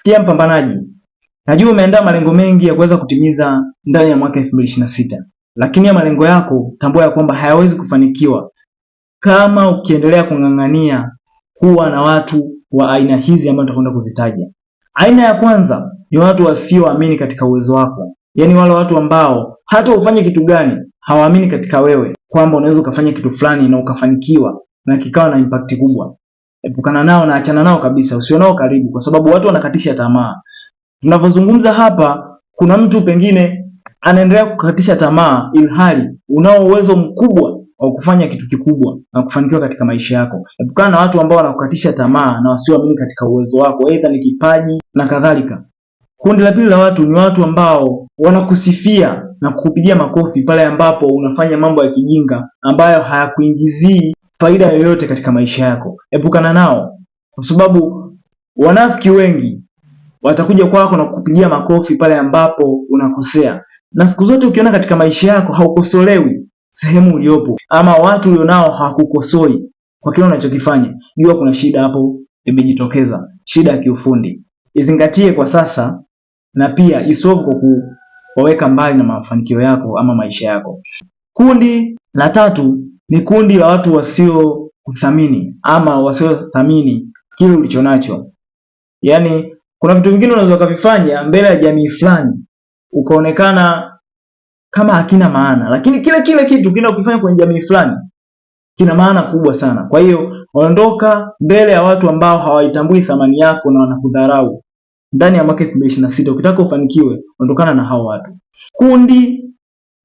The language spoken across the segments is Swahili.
Sikia mpambanaji, najua umeandaa malengo mengi ya kuweza kutimiza ndani ya mwaka 2026, lakini ya malengo yako tambua ya kwamba hayawezi kufanikiwa kama ukiendelea kung'ang'ania kuwa na watu wa aina hizi ambao nitakwenda kuzitaja. Aina ya kwanza ni watu wasioamini katika uwezo wako, yaani wale watu ambao hata ufanye kitu gani hawaamini katika wewe kwamba unaweza ukafanya kitu fulani na ukafanikiwa na kikawa na impact kubwa. Epukana nao na achana nao kabisa, usio nao karibu, kwa sababu watu wanakatisha tamaa. Tunavyozungumza hapa, kuna mtu pengine anaendelea kukatisha tamaa, ilhali unao uwezo mkubwa wa kufanya kitu kikubwa na kufanikiwa katika maisha yako. Epukana na watu ambao wanakukatisha tamaa na wasioamini katika uwezo wako, aidha ni kipaji na kadhalika. Kundi la pili la watu ni watu ambao wanakusifia na kukupigia makofi pale ambapo unafanya mambo ya kijinga ambayo hayakuingizii faida yoyote katika maisha yako. Epukana nao, kwa sababu wanafiki wengi watakuja kwako na kukupigia makofi pale ambapo unakosea, na siku zote ukiona katika maisha yako haukosolewi sehemu uliopo ama watu ulionao hawakukosoi kwa kile unachokifanya, jua kuna shida hapo imejitokeza, shida ya kiufundi. Izingatie kwa sasa na pia isolve kwa kuwaweka mbali na mafanikio yako ama maisha yako. Kundi la tatu ni kundi la watu wasio kuthamini ama wasiothamini kile ulichonacho. Yaani kuna vitu vingine unaweza ukavifanya mbele ya jamii fulani ukaonekana kama hakina maana, lakini kile kile kitu kile ukifanya kwenye jamii fulani kina maana kubwa sana. Kwa hiyo ondoka mbele ya watu ambao hawaitambui thamani yako na wanakudharau. Ndani ya mwaka 2026 ukitaka ufanikiwe, ondokana na hao watu. Kundi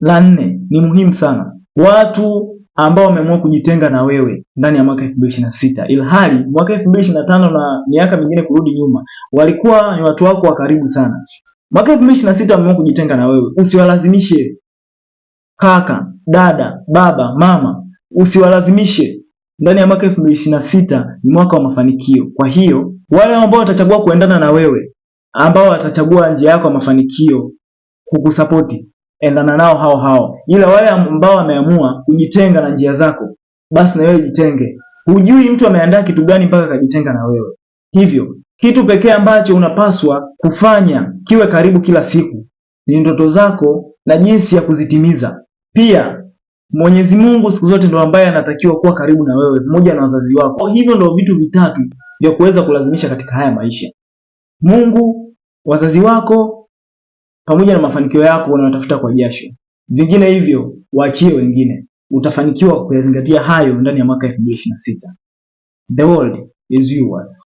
la nne ni muhimu sana, watu ambao wameamua kujitenga na wewe ndani ya mwaka 2026, ilhali mwaka 2025 na miaka mingine kurudi nyuma walikuwa ni watu wako wa karibu sana. Mwaka 2026 wameamua kujitenga na wewe, usiwalazimishe kaka, dada, baba, mama, usiwalazimishe. Ndani ya mwaka 2026 ni mwaka wa mafanikio. Kwa hiyo wale ambao watachagua kuendana na wewe, ambao watachagua njia yako ya mafanikio kukusapoti, endana nao hao hao, ila wale ambao wameamua kujitenga na njia zako, basi na wewe jitenge. Hujui mtu ameandaa kitu gani mpaka akajitenga na wewe. Hivyo kitu pekee ambacho unapaswa kufanya kiwe karibu kila siku ni ndoto zako na jinsi ya kuzitimiza. Pia Mwenyezi Mungu siku zote ndo ambaye anatakiwa kuwa karibu na wewe pamoja na wazazi wako. Hivyo ndo vitu vitatu vya kuweza kulazimisha katika haya maisha: Mungu, wazazi wako pamoja na mafanikio yako unayotafuta kwa jasho. Vingine hivyo waachie wengine, utafanikiwa kuyazingatia hayo ndani ya mwaka 2026. The world is yours.